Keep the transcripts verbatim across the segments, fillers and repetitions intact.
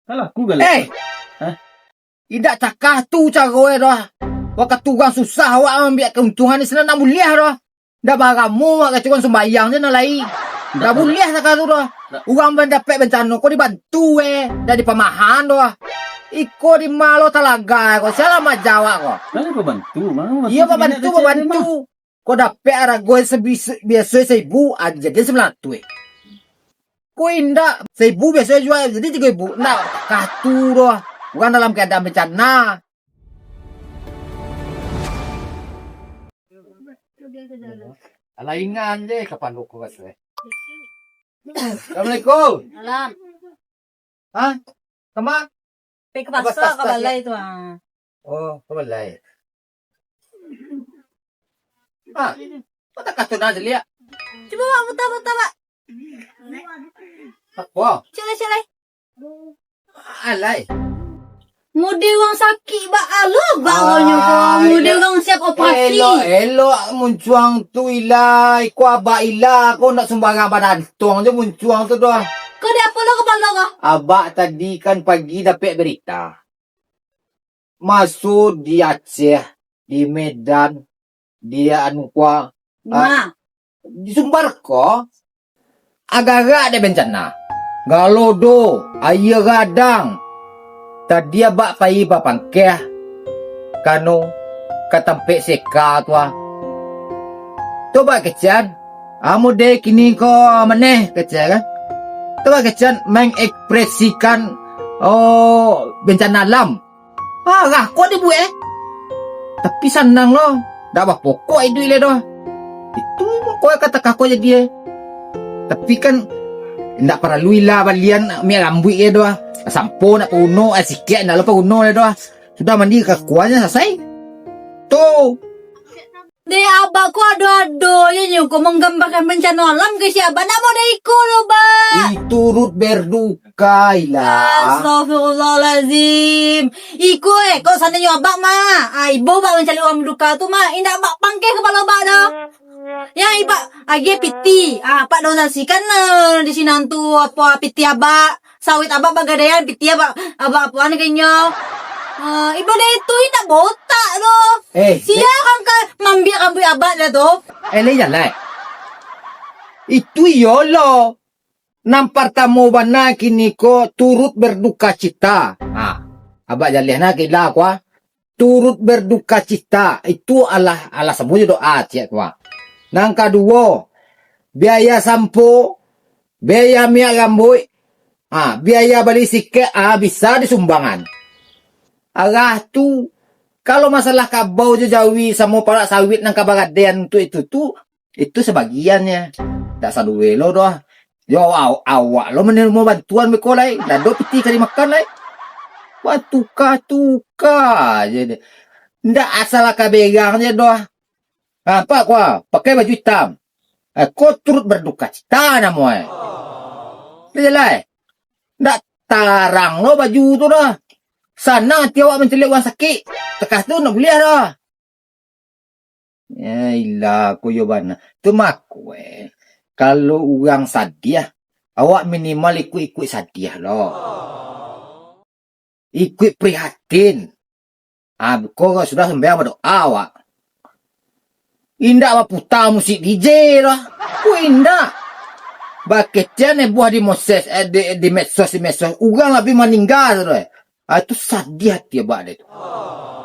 Salah aku galak. Eh! Hah? Indak cakah tu caro e doh. Wakatu urang susah, awak mambiak kauntungan, di sinan ndak buliah doh. Ndak baramo awak, kacukuan sumbayang je nan lai. Ndak buliah cakah tu doh. Urang mandapek bancano ko dibantu e, ndak dipamahan doh. Iko di ma lo talaga ko, sia lah maja awak ko. Kan babantu, mah. Iyo, babantu, babantu. Ko dapek arago sabi-, biaso saibu, ah, jadi sambilan ratuih. Ko indak, saibu biaso jua, jadi tigo ribu. Ndak, katu doh. Urang dalam keadaan bencana. Alah ingan je kapan rokok ka tu, eh. Assalamualaikum. Salam. Hah? Kama? Pai ka pasar, ka balai tu, ah. Oh, ka balai. Ah, kota katun aja liak. Cubo, Bak, puta, puta, Bak. Apo? Cek lai, cek lai. Alai. Mode urang sakik, Bak, alo, Bak, awaknyo ko. Mode urang siap operasi. Elok, elok muncuang tu, Ila. Iko abak Ila ko ndak sumbarang badantuang je muncuang tu doh. Ko di apo lo kapalo ko? Abak tadi kan pagi dapek berita. Maso di Aceh, di Medan, di anu ko, ah, di Sumbar ko, agarak dek bencana. Galodo, aia gadang. Tadi abak pai bapangkeh, kano ka tampek seka tu, ah. Tu abak kecekan, amo dek kini ko maneh kecekan. Tu abak kecekan mengekspresikan, oh, bencana alam. Ah, rakuak dibuek, eh. Tapi sanang lo, dak bapokok iduik le doh. Itu mako kata kako jadi, eh. Tapi kan, ndak paralu Ila balian minyak rambuik ye doh. Sampo ndak paguno, eh, sikek ndak lo paguno le doh. Sudah mandi kakuanyo salasai. Tu. Dek abak ko ado-ado je nyo ko manggambarkan bencana alam ka isi abak. Ndak model iko lo, Bak. Ih, turut berduka, Ila. Astagfirullahalazim. Iko, eh, kok sananyo abak mah. Ah, ibo bak mancaliak urang berduka tu mah. Indak bak pangkeh kapalo abak doh. Yang ibak agiah piti. Ah, Pak donasikan, eh, di sinan tu apo piti abak. Sawit abak bagadaian, piti abak, abak apoan ka inyo. Ah, ibo dek itu indak botak doh. Eh, sia urang ka mambiak rambuik abak dah tu. Eh, lai jalai. Itu iyo lo. Nan partamo bana kini ko turut berduka cita. Ha, abak jaleh nah kila ko, ah. Turut berduka cita, itu alah, alah samo jo doa, ciek ko, ah. Nan kaduo, biaya sampo, biaya minyak rambuik, ha, biaya bali sikek, ha, bisa disumbangan. Arah tu, kalau masalah kabau jo jawi samo parak sawit nan ka bagadaian tu itu tu, itu sabagiannyo. Ndak saduwe lo doh. Yo, aw-, awak lo manarimo bantuan beko lai. Ndak ado piti cari makan lai. Wah, tuka-tuka je. Ndak asal aka berang je doh. Nampak ko, pakai baju itam. Eh, ko turut berduka cita namo e. Ndak jalai. Ndak tarang lo baju tu doh. Sanang ati awak mancaliak urang sakik. Takah tu ndak buliah doh. Ya ilah, ko iyo bana. Tu mako, eh, kalau urang sadiah, awak minimal ikuik-ikuik sadiah lo. Ikuik prihatin. Ah, ko sudah sumbayang badoa awak. Indak baputa musik D J lo. Ko indak. Bakecekan buah di Moses, eh, di, di medsos, di medsos. Urang lah maningga tu, eh. Ah, tu sadiah ati abak dek tu.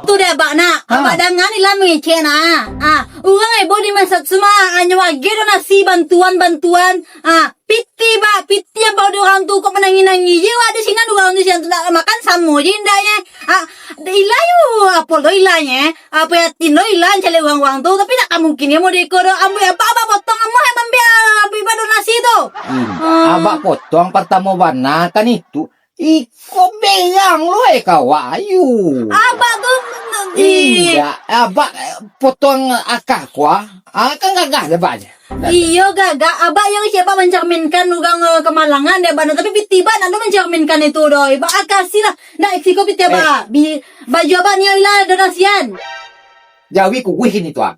Tu dek abak nak, ha. Abak danga ni lah mangecek nak. Ah, urang ebo di Masat Suma, hanyo agiah donasi bantuan-bantuan. Ah, piti bak, piti yang bawa di urang tu kok manangih-nangih je, wak di sinan urang di sinan tu nak makan samo je indaknyo. Ah, ilah yo, apo lo ilahnyo? Apo yatim lo ilah caliak urang-urang tu, tapi tak mungkin yo model iko doh. Ambo abak, abak potong ambo yang mambiak, ambo ibak donasi tu. Hmm. Ah. Abak potong partamo bana kan itu. Iko berang lo, eh, kawayu. Abak tu, Indak, abak, eh, potong akah ko, ah. Ah, kan gagah je, abak je. Iyo, gagah. Abak yang isi abak mencerminkan urang, eh, kemalangan dek abak, tapi piti abak nak tu mencerminkan itu doh. Abak akasi lah. Nak siko piti abak. Eh. Bi-, baju abak ni ilah donasian. Jawi kuih ini tu, ah.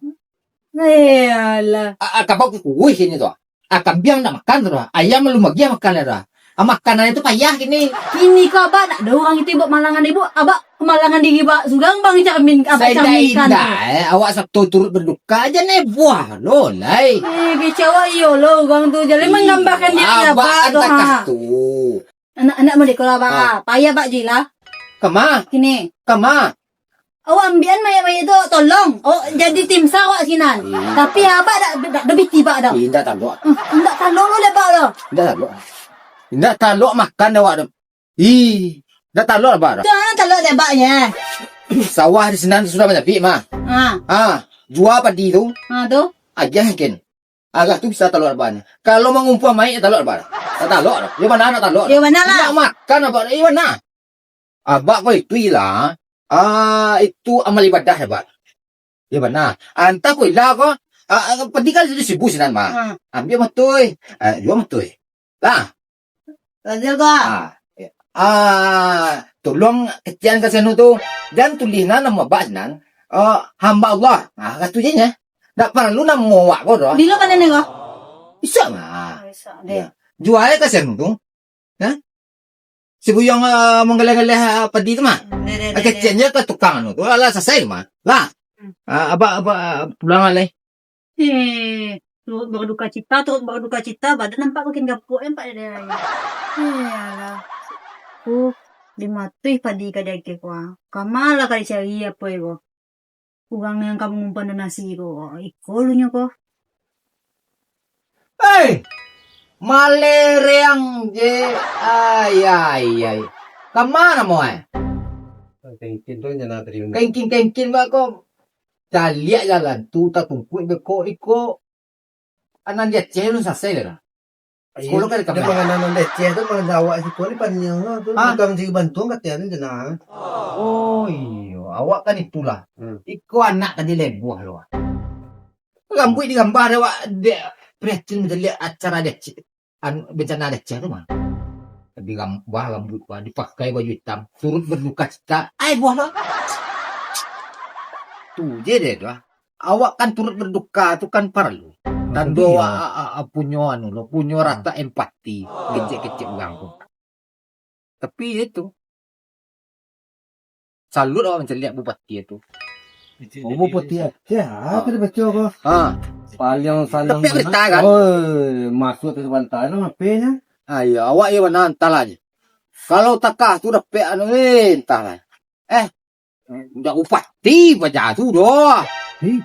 Eh, alah. A-, a-, kabau kukuih ini tu. A, kambiang ndak makan tu dah. Ayam alun bagiah makan lah dah. Ah, makanannyo tu payah kini. Kini ko abak nak ado urang itu ibuk malangan ibuk, abak kemalangan diri abak surang bang cermin, abak cerminkan. Indak, eh, awak sato turut berduka aja ne buah lo lai. Eh, kecewa iyo lo urang tu. Jadi menggambarkan diri abak kan tu, takah ha. Tu. Anak-anak merdeka lah, Bang. Ah. Payah, Bang, je lah. Kama? Kini. Kama? Awak ambian mayat-mayat tu, tolong. Awak jadi tim sar awak sinan. Iya. Tapi abak dak, dak, dak biti bak dah. Indak talok. Hmm, indak talok lo dek bak lo. Indak talok. Indak talok makan dek awak tu. Ih, indak talok abak dah. Tu, ah, talok dek bak ya. Sawah di sinan sudah manjapik, mah. Ha. Ha, jua padi tu. Ha, tu. Agiah kin. Agak tu bisa talok abak ni. Kalau mangumpuah mayik, talok abak. Tak talok dah. Yo bana nak talok. Yo bana lah. Nak makan abak, yo bana. Abak ko itu ilah. Ah, itu amal ibadah abak. Yo bana. Antah ko ilah ko. Ah, ah, padi kan jadi sibu sinan mah. Hmm. Ambiak matui. Ah, jua matui. Lah. Lanjut ko. Ah, ya. Ah, tolong kecekan ka sinan tu. Jan tulihna namo abak sinan. Ah, hamba Allah. Ah, katu je nya. Ndak paralu namo awak ko doh. Bilo panen ko? Isak mah. Oh, isak, deh. Ya. Jua ka sinan tu. Hah? Si Buyuang, ah, manggaleh-galeh, ah, padi tu mah. Deh, deh, deh, deh. Kecekan je ka tukang anu tu. Alah, salasai mah. Lah. Hmm. Ah, abak, abak, ah, pulang lah, leh. Eh, turut berduka cita, turut berduka cita, badan nampak makin gapuak, nampak deh. Eh, alah. Ku, dimatuih padi ka diagiah ko, ah. Kama lah ka dicari apo iko? Urang yang ka mangumpuan donasi ko, iko lu nyo ko. Hei! Malereang je. Ai, ai, ai. Kama namo, eh? Kengkin tu nyana tadi. Kengkin-kengkin bak ko. Caliak jalan tu, tatungkuik beko iko. Anak di Aceh tu sasai lah. Ayo, sikolah kan dia kamera. Panganan di Aceh tu, panganan awak siko ni panjang lah tu. Ah. Tukang cari bantuan kata dia tu jenang. Oh, iyo. Awak kan itulah. Hmm. Iko anak tadi lebuah lo. Rambuik digambar dek awak, dek prihatin mancaliak acara di Aceh. An-, bencana di Aceh tu mah. Digambar rambuik, wah, dipakai baju hitam, turut berduka cita. Ai, buah lo. Tu je deh tu, ah. Awak kan turut berduka tu kan paralu. Tando awak, a, a, a, punyo anu lo, punyo rasa empati, kecek-kecek urang tu. Tapi itu, salut awak mancaliak bupati tu. Oh, bupati Aceh, ah, ka dibaco ko. Ha. Paling sanang. Tapi berita kan? Oh, masuk tu sabanta tu, apo nyo? Ah, iyo, awak iyo bana, antahlah je. Kalau takah tu dapek anu, eh, antahlah. Eh, Indak bupati paja tu doh. Hih?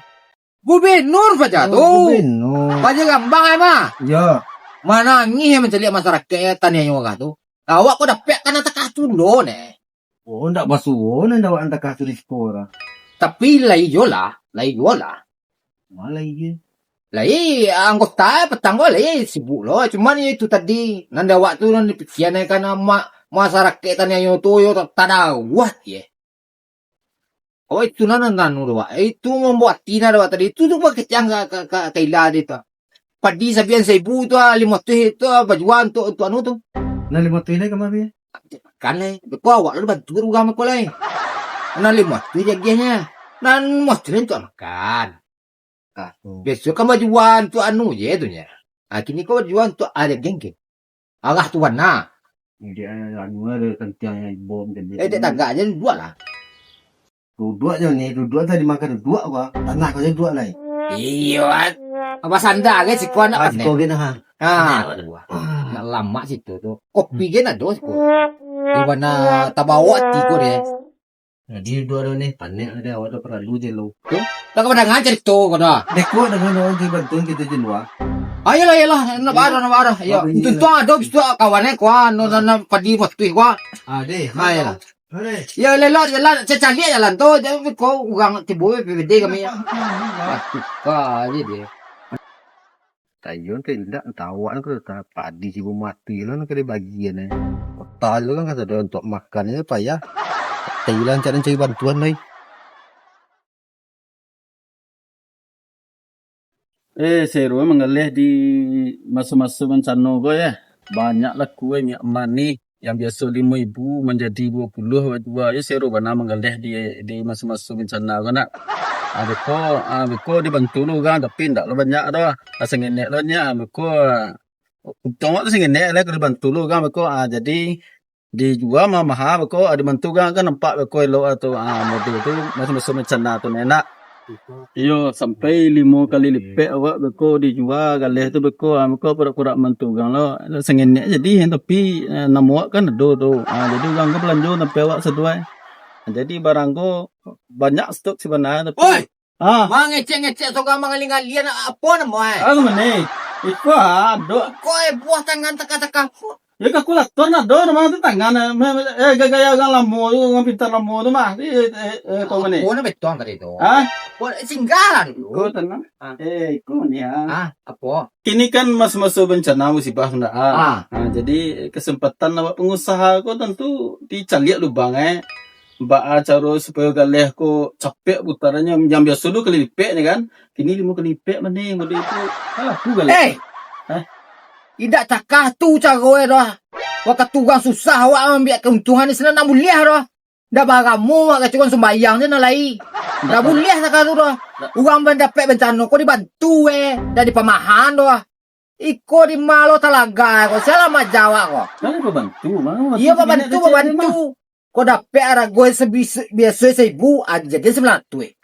Gubernur paja tu. Oh, gubernur. Paja Gambang ai mah. Iyo. Manangih mancaliak masyarakaik, taniayo urang tu. Awak ko dapek ka nan takah tu doh, neh. Oh, ndak basuo nan awak nan takah tu di siko lah. Tapi lai juo lah, lai juo lah. Ma lai je. Lai anggota petang ko lai sibuk lo. Cuman yo itu tadi, nan di awak tu nan dipikian kan ma-, masyarakaik taniayo tu yo ta-, tadawah ye. Oh, itu nan, nan anu tu, Wak. Itu mambuek ati nan awak tadi. Itu tu bakecek ka, ka, ka, ka ila di tu. Padi sabian saibu tu, ah, limo ratuih tu, ah, bajua untuak, untuak anu tu. Nan limo ratuih lai kama pi? Makan lai. Beko awak lalu bantu urang mako lai. Nan limo ratuih jagiahnyo. Nan limo ratuih lai untuak makan. Ah, hmm. Biaso kan bajua untuak anu je tu nyo. Ah, kini ko bajua untuak ado geng ke. Arah tu bana. Dia anu ado kantiang yang ibo macam ni. Eh, dek tagak je duduak lah. Duduak je ni, duduak tadi makan duduak apa? Tanah kau je duduak lai. Iyo, ah. Apa sanda ke siko anak. Ah, panek. Siko ke nah. Ah, nak lamak situ tu. Kopi ke nak dos ko. Di mana tabawa tiko deh. Jadi duduak tu ni, panek ada awak tu paralu je lo. Tu, dah kau dengar cerita kau dah. Dek ko dengan orang di bantuan kita je luar. Ayolah, ayolah, nak barah, nak barah. Yo, itu tu ado bistu kawan eh, kuah, no, no, no, padi waktu kuah. Ah, deh. Ayolah. Yo, lelak, lelak, cacaliak jalan tu, jangan kau urang tibo P B D kami ya. Suka aja dia. Tayun tu indak, entah awak tu, entah padi sibu mati lah, nak kena bagian eh. Kota tu kan, kata dia, untuk makan je payah. Thailand cari, cari bantuan lai. Eh, seru manggaleh di maso-maso bancano ko, ya. Banyak laku, eh, minyak manih. Yang biaso limo ribu manjadi duo puluah bajua, yo sero bana manggaleh di, di maso-maso bancana ko nak. Ah, beko, ah, beko dibantu lo urang, tapi ndak lo banyak doh. Asa ngenek lo nyo, ah, beko, ah, Untuang awak tu sangenek lah, kalau dibantu lo urang beko. Ah, jadi dijua mah maha beko, ah, dibantu urang kan nampak beko elok lah tu. Ah, model tu maso-maso bencana tu nak. Iyo, sampai limo kali lipek awak beko dijua galeh tu beko, ah, beko kurak-kurak bantu urang lo. Sangenek jadi, tapi, eh, namo awak kan ado tu. Ah, jadi urang ko balanjo sampai awak saduai. Jadi barang ko banyak stok sabananyo, tapi Oi! Ah. Mangecek-ngecek sorang mangalian-ngalian, apo namo ai? Ah, mane? Iko, ah, dok. Ko, eh, buah tangan takah-takah. Ya, kalkulator nah, dok, namo tu tangan, eh, me-, eh, gaya-gaya urang lamo tu, urang pintar lamo tu mah. Eh, eh, eh, kau mane? Apo namo betuang tadi tu? Ah? Ko, singgah lah dulu. Iko tanang. Ah. Eh, iko ni, ah. Ah, apo? Kini kan maso-maso bencana musibah tu ndak, ah. Ah. Ah, jadi kesempatan awak pengusaha ko tantu dicaliak lubang, eh. Baa caro supayo galeh ko capek putarannyo, yang biaso duo kali lipek ni kan, kini limo kali lipek mane model tu. Alah, tu galeh. Eh! Hah? Indak takah tu caro e doh. Wakatu urang susah, awak maambiak kauntungan di sinan, ndak buliah doh. Ndak baramo awak kacukuan sumbayang je nan lai. Ndak buliah takah tu doh. Urang dapek bencano ko dibantu e, ndak dipamahan doh. Iko di ma lo talaga ko, sia lah maja awak ko. Kan babantu, mah. Iyo, babantu, babantu. Ko dapek arago sabi-, biaso saribu, ah, jadi sambilan ratuih.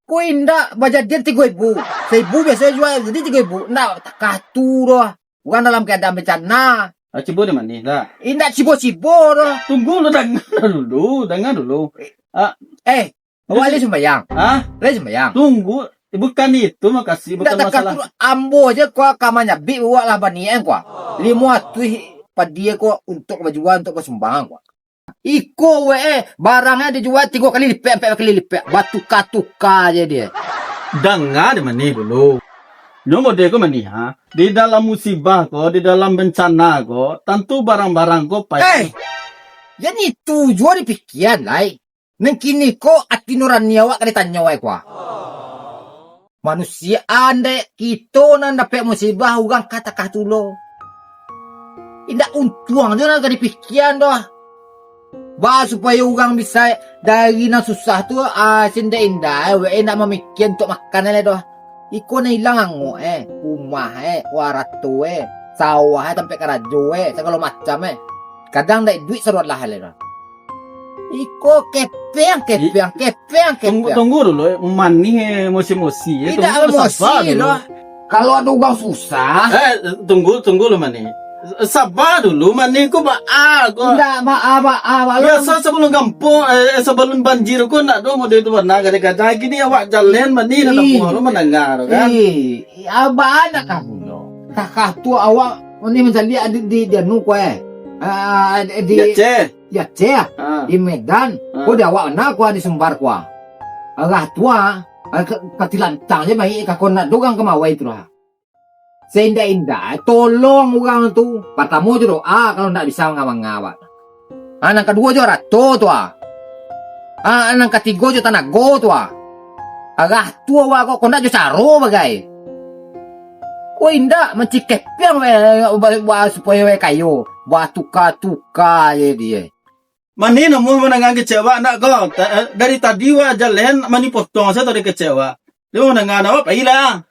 Ko indak bajadian tigo ribu. Saribu biaso jua, jadi tigo ribu. Ndak takah tu doh. Urang dalam keadaan bencana. Ah, cubo di mane lah? Indak cibo-cibo doh. Tunggu lo, danga dulu, danga dulu. Ah. Eh, Awak lai sumbayang? Hah? Lai sumbayang? Tunggu, bukan itu makasih, bukan masalah. Ndak takah tu, ambo je ko ka manyabik awak lah baniaik ko. Limo ratuih padi ko untuak bajua, untuak basumbangan ko. Iko we, eh, barang e dijua tigo kali lipek, ampek kali lipek, batuka-tuka je dia. Danga di mane dulu. Nyo model ko mane, ha? Di dalam musibah ko, di dalam bencana ko, tantu barang-barang ko payah. Eh! Jan itu juo dipikian lai. Nan kini ko ati nurani awak ka ditanyo ai kua. Manusia andek kito nan dapek musibah urang ka takah tu lo. Indak untuang jo nan ka dipikian doh. Ba supayo urang bisa dari nan susah tu, ah, sindak indak, eh, wek, eh, nak mamikia untuak makan lai doh. Iko nan ilang angok, eh, rumah, eh, warato, eh, sawah, eh, tampek karajo, eh, sagalo macam, eh. Kadang ndak iduik sarulah lai doh. Iko kepeang, kepeang, kepeang, kepeang. Tunggu, tunggu dulu, eh. Manih, eh, emosi-emosi, eh. Indak emosi doh. Kalau ado urang susah. Eh, tunggu, tunggu lo, Manih. Saba dulu, Manih, ko baa ko. Indak, baa, baa, baa. Biaso sabalun gampang, eh, sabalun banjir ko ndak ado model tu bana, kadang-kadang gini awak jalan, Manih, nak tapuang lo mandanga tu kan. Ih, baa nak kamu lo. Takah tu awak ni mancaliak di, di, di anu ko, eh. Ah, di, di Aceh. Di Aceh, ah, di Medan, ah, ko di awak bana ko, di Sumbar ko. Arah tu, ah, ka, ka tilantang je mayik ka ko nak dorang ka mawai tu lah. Saindak-indak, tolong urang tu. Partamo jo doa, kalau ndak bisa manga-manga awak. Ah, nan kaduo jo arato tu, ah. Ah, nan katigo jo tanago tu, ah. Arah tu awak ko, ko ndak jo caro bagai. Ko indak, mancikepiang, eh, ba-, ba-, supayo, eh, kayo. Batuka-tuka je dia. Manih namuah mandanga kecek awak ndak ko? Ta-, eh, dari tadi awak jalan, Manih potong sajo tadi kecek awak. Dia mandanga awak, pailah.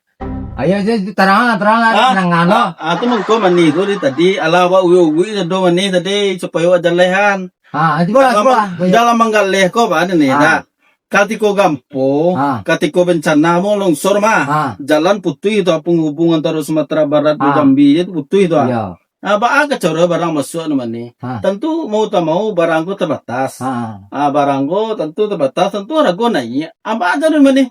Ayo, je, tarang lah, tarang lah, ah, mandanga lo. Ah, ah, tu mangko Manih tu dari tadi, alah awak uik-uik sado Manih tadi, supayo awak jalan. Ah, cubolah, cubolah. Dalam manggaleh ko, apa ni, ah, dah? Katiko gampo, ah, katiko bencana mo longsor mah, ah, jalan putuih tu, penghubung antara Sumatera Barat jo, ah, Jambi je tu putuih tu, ah. Iyo. Ah, baa ka caro barang masuak tu Manih? Ah. Tantu mau tak mau barang ko terbatas. Ah. Ah, barang ko tantu terbatas, tantu harago naiak. Ah, baa caro Manih?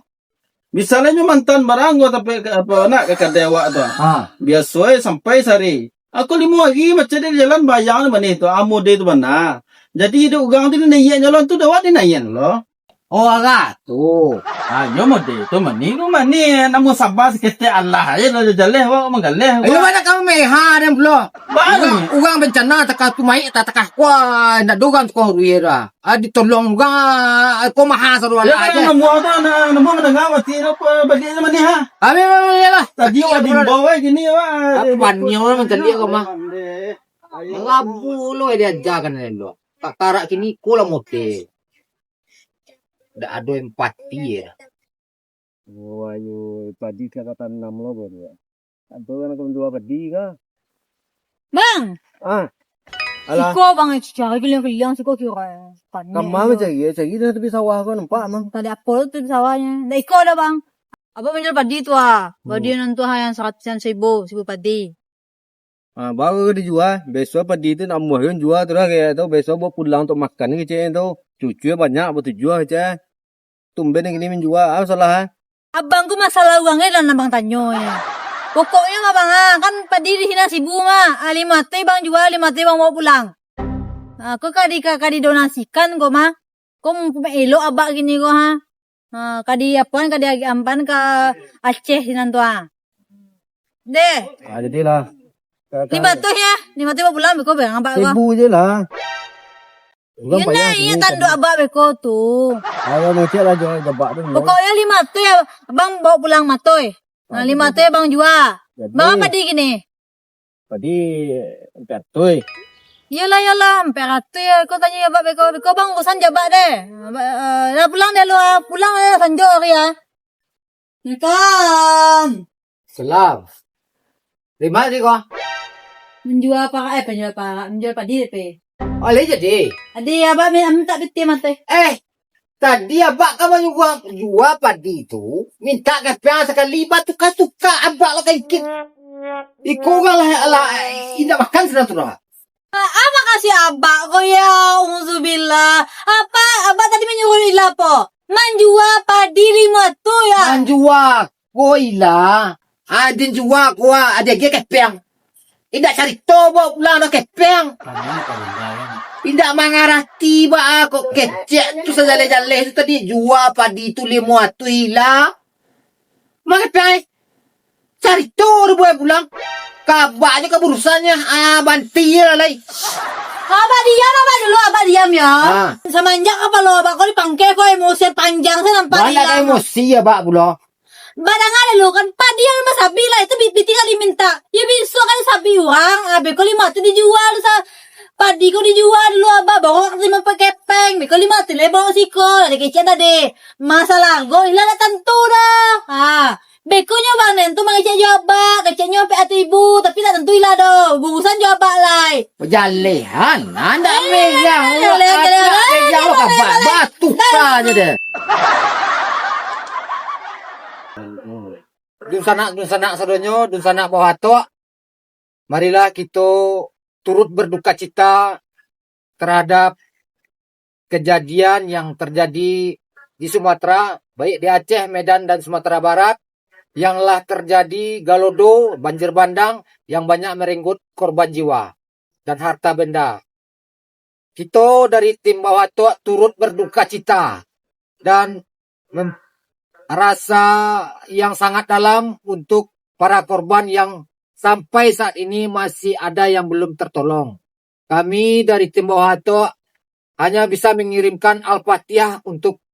Misalnyo mantan barang ko tapi ka, apa, nak ka kadai awak tu. Ah. Biaso e sampai sahari. Aku limo hari macam di jalan bayang tu Manih tu, amode tu bana. Jadi iduik urang tu dinaiaknyo lo, tu dek awak dinaiak lo. Oh, alah tu. Ah, iyo mode tu Manih, tu Manih, namuah saba saketek alah aja lah jaleh awak manggaleh. Ayo, bana kamu meha dan pulo. Bana. Urang, urang bencana takah tu mayik, tak takah kuah, ndak dorang tukang ruih dah. Ah, ditolong urang, ah, ko maha saruan aja. Namuah tu, na-, namuah mandanga mati tu, apa, baliak Manih, ha? Habis, habis, habis lah. Tadi awak diimbau, eh, gini, awak. Apa Manih orang mancaliak ko mah? Rabu lo diajakan lo. Tak karak kini, ko lah mode. Ndak ado empati ya. Oh, ayo, padi ka tanam lo, baru. Ado urang ka manjua padi ka? Bang! Ah. Alah. Siko, Bang, cari keliling-keliling siko kiro. Kama cari, cari di tapi sawah ko nampak, Bang. Tadi apo tu di sawahnyo? Ndak iko dah, Bang. Abang manjua padi tu ah. Padi nan tu ah, yang saratuih an ribu, ribu padi. Ah, baru ka dijua. Beso padi tu nak amuah kan jua tu lah kayak tu. Beso bawa pulang untuk makan kecek tu. Cucu banyak batujuah kecek. Tumben kini manjua, ah, salah, ah. Abang tu masalah urang eh, lah abang tanyo, ya. Pokoknyo mah, Bang, ah, kan padi di sinan ribu mah. Ah, limo ratuih bang jua, limo ratuih bang bawa pulang. Ah, ko ka di, ka, ka didonasikan ko mah. Ko mumpung elok abak kini ko, ha. Ah, ka di apoan, ka di ampan ka Aceh sinan tu, ah. Deh. Ah, jadilah. Limo ratuih ya, limo ratuih bawa pulang, beko barang abak ko. Ribu je lah. Urang payah sini, tanduk abak beko tu. Ayo, ngecek lah, jual jabak tu. Pokoknyo limo ratuih ya, abang bawa pulang matoi. Nah, limo ratuih abang jua. Jadi, bang, padi kini? Padi ampek ratuih. Iyolah, iyolah, ampek ratuih ya. Ko tanyo abak beko, beko bang urusan jabak deh. Abak, eh, lah pulang deh lu, ah. Pulang deh, sanjo hari ya. Assalamualaikum. Salam. Dari ma tadi ko? Manjua parak, eh, manjua parak, manjua padi, pe. Oh, lai jadi? Adi, abak mi-, mintak pitih mah, teh. Eh, tadi abak ka manjua, jua padi tu, mintak kepeng sakali, batuka-tuka abak lo kaikik. Iko urang lah, lah, indak makan sinan tu lah. Ah, makasih abak ko ya, auzubillah. Apa, abak tadi manyuruah Ila po? Manjua padi limo tu ya? Manjua ko Ila. Adin jua ko, ah, adi agiah kepeng. Indak carito bawa pulang dah kepeng. Indak mangarati baa kok kecek tu sajaleh-jaleh tu tadi jua padi tu limo ratuih Ila. Ma kepeng ai. Carito dibuek pulang. Ka abaknyo ka urusannyo, ah, banti lah lai. Abak diam, abak dulu, abak diam ya. Ah. Samanjak kapalo abak ko dipangkek ko emosian panjang, saya nampak. Banyak emosi abak pulo. Badanga dulu kan, padi alun basabik lai, itu bi-, pitih ka dimintak. Ya biso kan sabik urang, abih ko limo tu dijua tu sa-, padi ko dijua dulu abak, borok tarimo pakai kepeng, beko limo tu lai borok siko, lah dikecek tadi. Masalah ko, ilah dak tantu dah. Ha. Bekonyo bang nen tu mangecek jo abak, keceknyo ampek ratuih ribu, tapi dak tantu ilah doh. Urusan jo abak lai. Pajalehan, andak merah, jaleh, jaleh, jaleh, jaleh, jaleh, jaleh, batu jaleh, ka je deh. Dunsanak, dunsanak sadonyo, dunsanak bawah atok. Marilah kito turut berduka cita terhadap kejadian yang terjadi di Sumatera, baik di Aceh, Medan, dan Sumatera Barat, yang lah terjadi galodo, banjir bandang, yang banyak merenggut korban jiwa dan harta benda. Kito dari tim bawah atok turut berduka cita dan mem-, rasa yang sangat dalam untuk para korban yang sampai saat ini masih ada yang belum tertolong. Kami dari tim bawah atok hanya bisa mengirimkan Al-Fatihah untuk,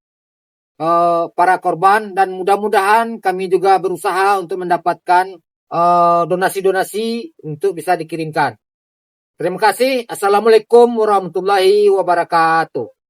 eh, para korban, dan mudah-mudahan kami juga berusaha untuk mendapatkan, eh, donasi-donasi untuk bisa dikirimkan. Terima kasih. Assalamualaikum warahmatullahi wabarakatuh.